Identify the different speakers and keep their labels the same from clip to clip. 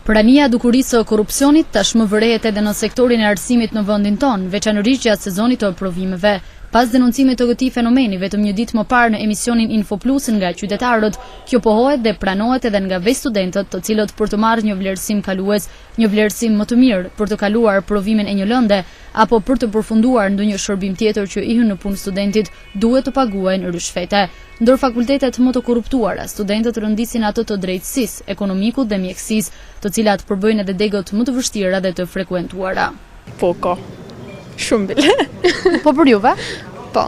Speaker 1: Prania e dukurisë së korrupsionit tashmë vërehet edhe në sektorin e arsimit në vendin tonë, veçanërisht gjatë sezonit të provimeve. Pas denoncimit të këtij fenomeni vetëm një ditë më parë në emisionin Info Plus nga qytetarët, kjo pohohet dhe pranohet edhe nga vetë studentët, të cilët për të marrë një vlerësim kalues, një vlerësim më të mirë, për të kaluar provimin e një lënde, apo për të përfunduar ndonjë shërbim tjetër që i hyn në punë studentit, duhet të paguajnë ryshfete. Ndër fakultetet më të korruptuara, studentët rendisin atë të drejtësisë, ekonomikut dhe mjekësisë, të cilat përbëjnë edhe degët më të vështira dhe të frekuentuara.
Speaker 2: Po ka. Shumë bile.
Speaker 1: Po për juve?
Speaker 3: Po.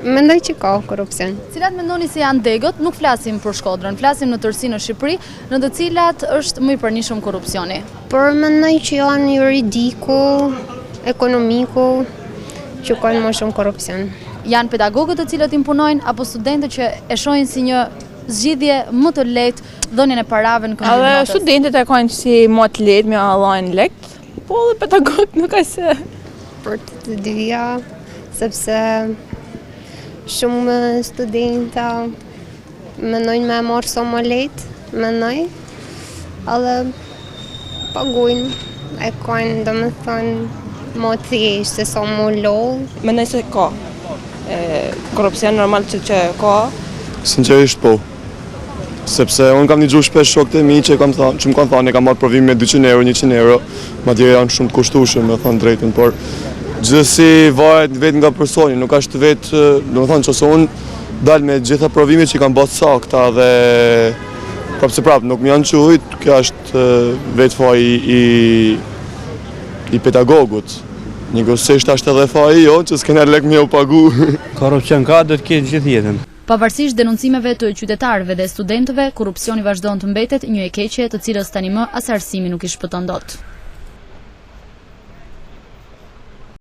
Speaker 3: Mendoj që ka korrupsion.
Speaker 1: Cilat mendoni se janë degët, nuk flasim për Shkodrën, flasim në tërësi në Shqipëri, në të cilat është më i pranishëm korrupsioni?
Speaker 3: Por mendoj që janë juridiku, ekonomiku, që kanë më shumë korrupsion.
Speaker 1: Janë pedagogët të cilët imponojnë apo studentët që e shohin si një zgjidhje më të lehtë dhënien e parave në këmbim
Speaker 2: të notës? Edhe studentët e kanë si më të lehtë me dhënë lekt, po edhe pedagogët nuk a se.
Speaker 3: Për të dyja, sepse shumë studenta Mendojnë me e marrë sa më lehtë, mendoj, edhe pagujnë, e kanë, domethënë, më thjesht se sa m'u lodhë.
Speaker 2: Mendoj se ka. Korrupsion normal që që ka.
Speaker 4: Sinqerisht po. Sepse unë kam ndigju shpesh shokët e mi që kam thënë, që më kanë thënë, kam marrë provim me 200 euro, 100 euro, madje janë shumë të kushtueshëm, me thënë drejtën, por gjithsesi varet vetë nga personi, nuk është vetë, domethënë që se unë Dal me gjitha provimet që kam bërë të sakta dhe prapë se prapë nuk më janë qujt, kjo është vetë faji i, i pedagogut. Njëkohësisht është edhe faji jonë që s'kena lek me u pagu.
Speaker 5: Korrupsion ka do të ketë gjithë jetën.
Speaker 1: Pavarësisht denoncimeve të qytetarëve dhe studentëve, korrupsioni vazhdon të mbetet një e keqe të cilës tani më as arsimi nuk i shpëton dot.